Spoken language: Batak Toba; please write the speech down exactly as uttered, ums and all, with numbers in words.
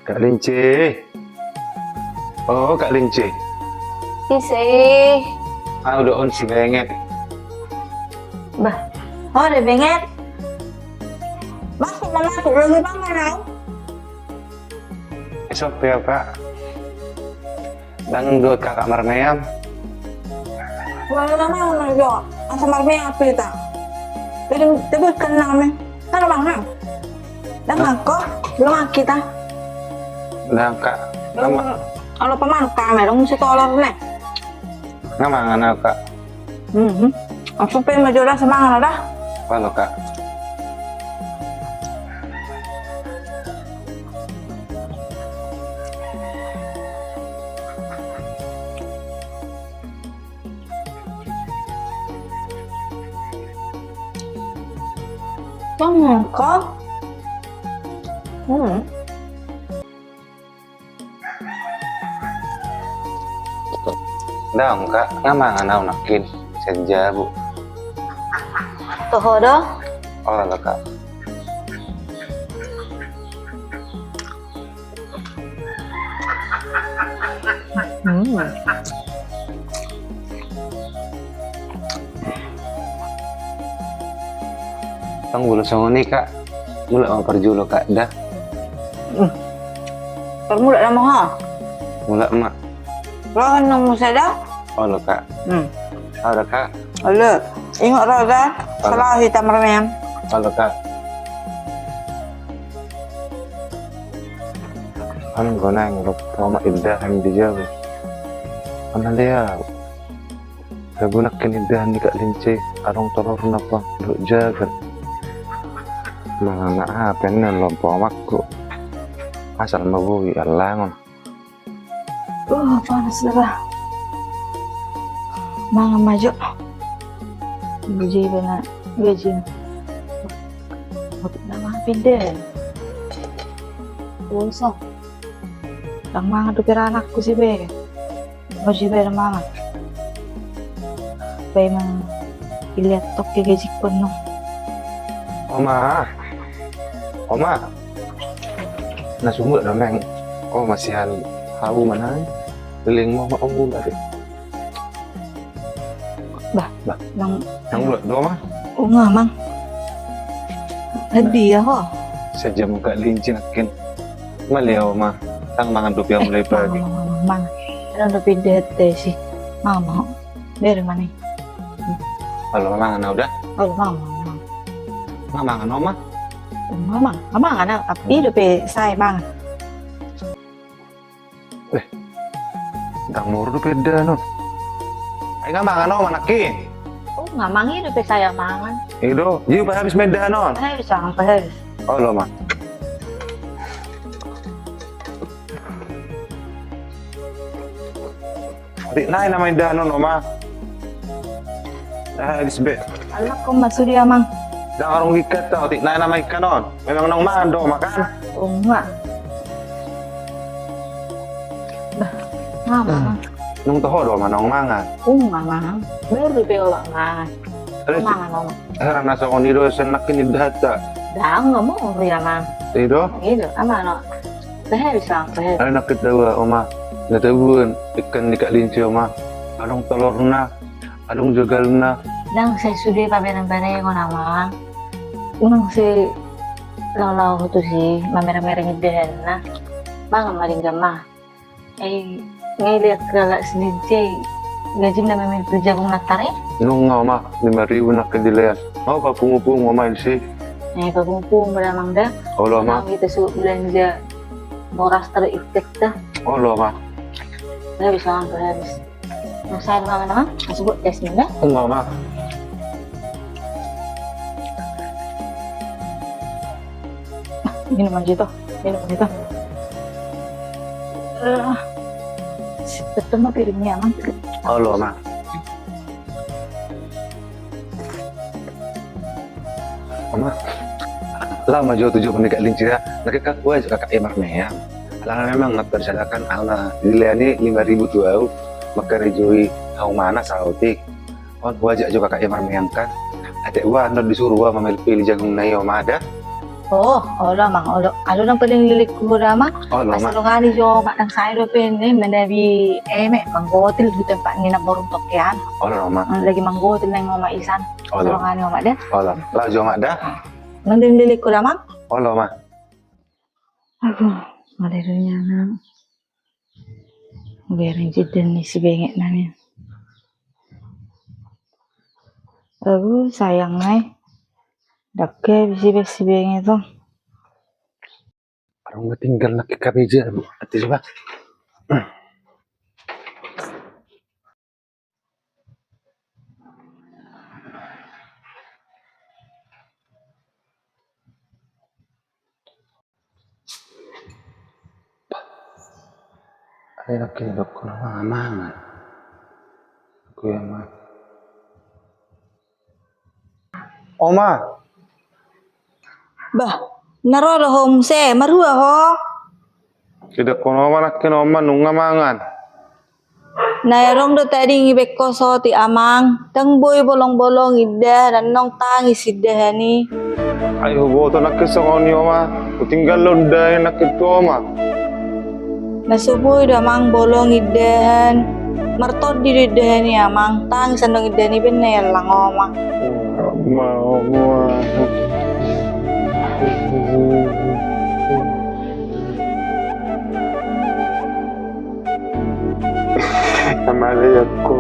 Kak Linci. Oh, Kak Linci. Ise i? Au do on si Benget. Bah, ho do Benget. Masuk, masuk, lagi pamer au. Isop ya, Kak. Dang dohot kakak marmeam. Wala nama nama jo, asa marmeam hita. Jadi tebus kenal me. Kan mangan. Dang mangan ko, belum kita. Dang, Kak. Kalau paman kami dong mesti tolong nih. Nga mangan au, Kak. Mhm. Langsung pe ma jo da, semangat da. Halo, Kak. Tong ko. Hmm. Dang, Kak, nga mangan au nangkin. Sian jabu. Toho do? Olo, Kak. Hmm. Tong molo songon i, Kak. Mulak ma parjolo, Kak, da. Hmm. Parmulak nama ho? Mulak ma. Rohan nang musa da? Olo, Kak. Hmm. Olo, Kak. Olo. Ingot ro da. Olo. Salah hita marmeam. Olo, Kak. Kan gona yang lupa mak indahan di jabu. Mana dia? Lagu nangkin indahan ni Kak Linci, adong tolorna pang, dohot jagal. Mangan aha pe na lompo makku. Asal ma boi allangon. Uh, panas da bah. Mangan ma jo. Gaji bena, gaji. Otik nama pindah. Bosan. Dang mangan dope ra anakku si be. Baju bae mangan. Bae mang iliat tok ke gajikon no. Oma. Oma. Na sumulak do meng. Oma sian hau manang. Leleng ma oma, om mulak de. Bah, bah. Nang, nang mulak do, Oma? Unga, Mang. Hadi ya ho. Saja muka lincin akin. Male ya, Oma. Tang mangan dope, eh, mulai pagi. Mang, mang, mang, mang. Ero dope dete si. Mang, mang. Bere mani. Olo mangan au da? Olo mangan, mangan. Nga mangan, Oma? Mangan, mangan, api dope sai mangan. Eh, dang muru dope danon. Ai nga mangan, Oma, nangkin? Oh, nga mangan i dope saya mangan. I do, jiu pahabis ma indahan on. Pahabis, Mang, pahabis. Olo, Mang. Otik nai nama indahan on, Oma. Pahabis be. Alah, ko ma sude, Amang. Dang adong ingkanta, otik nai nama ingkan on. Memang naung mangan do, Oma, kan? Unga. Bah, Amang. Nung toho do, Oma, naung mangan? Unga, Amang. Baru dope, Oma, mangan. Mangan, Oma. Heran na songon i do, sian nangkin indahanta. Dang, nga muru, Amang. I do? I do, Amang, no. Pahabis, Amang, pahabis. Ai nangkin tahu, Oma. Na tabuan, ingkan ni Kak Linci, Oma. Adong tolorna. Adong jagalna. Dang sai sude pabereng-berengon, Amang. Unang sai laho-laho tusi mamereng-mereng indahanna. Mangan ma denggan, Mang. Ai nga dilean halak si Linci, gajinna ma i tu jagung nantoari? Nunga, Oma, lima ribu nangkin dilean. Nga papungu-pungu, Oma, disi. Eh, papungu-pungu da, Amang, da. Olo, Oma. Nga hita so belanja boras tarikat da. Olo, Oma. Pahabis, Amang, pahabis. Nah, saya mangan, Amang. Kasih buat tes ni, ya. Enggak, Mak. Minum aja, toh. Minum aja, toh. Eh, betul mah piringnya, Amang. Olo, Mak. Oma, laho ma jo tu jabu ni Kak Linci da. Nangkin kan huajak kakak i marmeam. Alana memang nga tarsadakan, alana dilean i lima ribu tu au, mangkarejoi hau ma na saotik. On huajak jo kakak i marmeam kan. Atik ua annon disuru ua mamilpili jagungna i, Oma, da. Oh, olo amang, olo. Alu nang paling lilingku da amang. Olo amang. Pasalongani jo mak, nang sai dope ni manabi eme, manggotil di tempat ni namboru tongkian. Olo amang. Lagi manggotil nang omak isan. Olo. Pasalongani omak da. Olo. Laho jo mak da. Nang paling lilingku da amang. Olo amang. Aduh, maleru nian. Bereng jiddan ni si benget nami. Aduh, sayang nai. Dake bisi besi benget tu. Arung na tinggal na ke kabeja. Ati coba. Ai laki dokon mangan. Aku ya ma. Oma. Bah, na ro do ho muse, marhua ho? Didokkon oma nangkin oma nunga mangan. Na adong do tading ibaen ho sotik amang, ndang boi bolong-bolong indahan, annon tangis indahan i. Ai huboto nangkin songon i oma, hutinggal do indahan i nangkin tu oma. Na so boi do amang bolong indahan, martondi do indahan i amang, tangis annon indahan i, baen na iallang oma. Oma, oma. Amale aku.